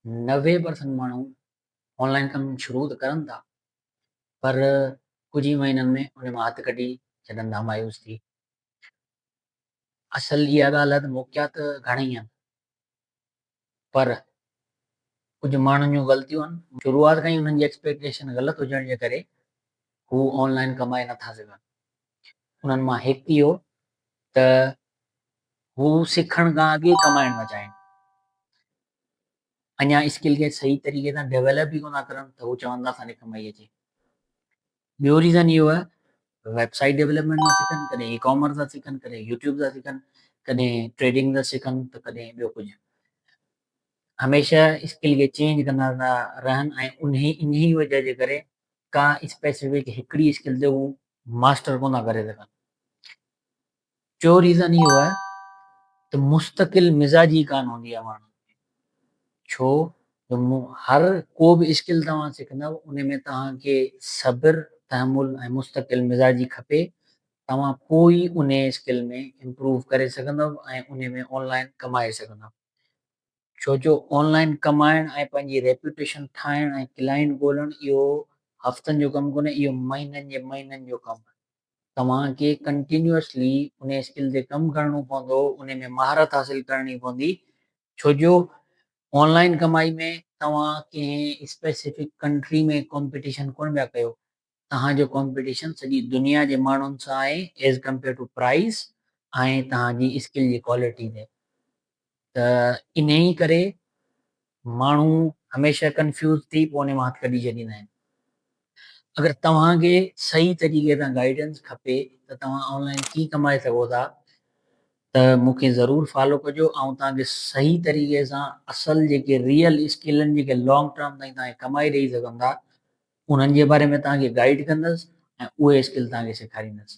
90% ماڻهو on line ڪم شروع ته ڪرن ٿا پر ڪجهه ئي مهينن ۾ ان مان هٿ ڪڍي ڇڏن ٿا مايوس ٿي. اصل اها ڳالهه آهي ته موقعا ته گهڻئي آهن پر ڪجهه ماڻهن جون غلطيون آهن شروعات کان ئي انهن جي ايڪسپيڪٽيشن غلط هجڻ جي ڪري هو آن لائن ڪمائي نٿا سگهن. انهن مان هڪ اهو ته هو سکڻ کان اڳي ڪمائڻ ٿا چاهين. اڃا اسڪل کي صحيح طريقي سان ڊيولپ ئي ڪونه ڪرن ته هو چون ٿا اسان کي ڪمائي اچي. ٻيو ريزن اهو آهي ويب سائيٽ ڊيولپمينٽ ٿا سکن، ڪڏهن اي ڪامرس ٿا سکن، ڪڏهن يوٽيوب ٿا سکن، ڪڏهن ٽريڊنگ ٿا سکن ته ڪڏهن ٻيو ڪجهه. هميشه اسڪل کي چينج ڪندا ٿا رهن ۽ انهي انهي وجه جي ڪري ڪا اسپيسفڪ هڪڙي اسڪل تي هو ماسٽر ڪونه ٿا ڪري سگهن. ٽيون ريزن اهو آهي ته مستقل مزاجي ڪانه هوندي آهي ماڻهن ۾ ڇو جو هر ڪو به اسڪل توهان سکندؤ ان ۾ توهان کي صبر، تحمل ۽ مستقل مزاجي کپي توهان پوء ئي ان اسڪل ۾ امپروو ڪري سگهندؤ ۽ ان ۾ آن لائن ڪمائي سگهندؤ. ڇو جو آن لائن ڪمائڻ ۽ پنهنجي ريپيوٽيشن ٺاهڻ ۽ ڪلائنٽ ڳولڻ اهو هفتن جو ڪم ڪونهي اهو مهينن جي مهينن جو ڪم آهي. توهان کي ڪنٽينيوسلي ان اسڪل تي ڪم ڪرڻو پوندو ان ۾ مهارت حاصل ڪرڻي پوندي ڇو جو آن لائن ڪمائي ۾ توهان ڪنهن اسپيسفڪ ڪنٽري ۾ ڪمپيٽيشن ڪونه پيا ڪيو توهان جو ڪمپيٽيشن سڄي دنيا جي ماڻهن سان آهي ايز ڪمپيئر ٽو پرائس ۽ توهان جي اسڪل جي ڪوالٽي تي ته انهي ڪري ماڻهو هميشه ڪنفيوز ٿي پوء ان مان هٿ ڪڍي ڇڏيندا آهن. اگر توهان کي صحيح طريقي سان گائيڊنس کپي ته توهان آن لائن ڪيئن ڪمائي سگهو ٿا ته مون کي ضرور فالو ڪجو آئون توهان کي صحيح طريقي سان اصل جيڪي ريئل اسڪل آهن جيڪي لانگ ٽرم تائين توهان کي ڪمائي ڏئي سگهن ٿا انهن جي باري ۾ توهان کي گائيڊ ڪندس ۽ اهي اسڪل توهان کي سيکاريندس.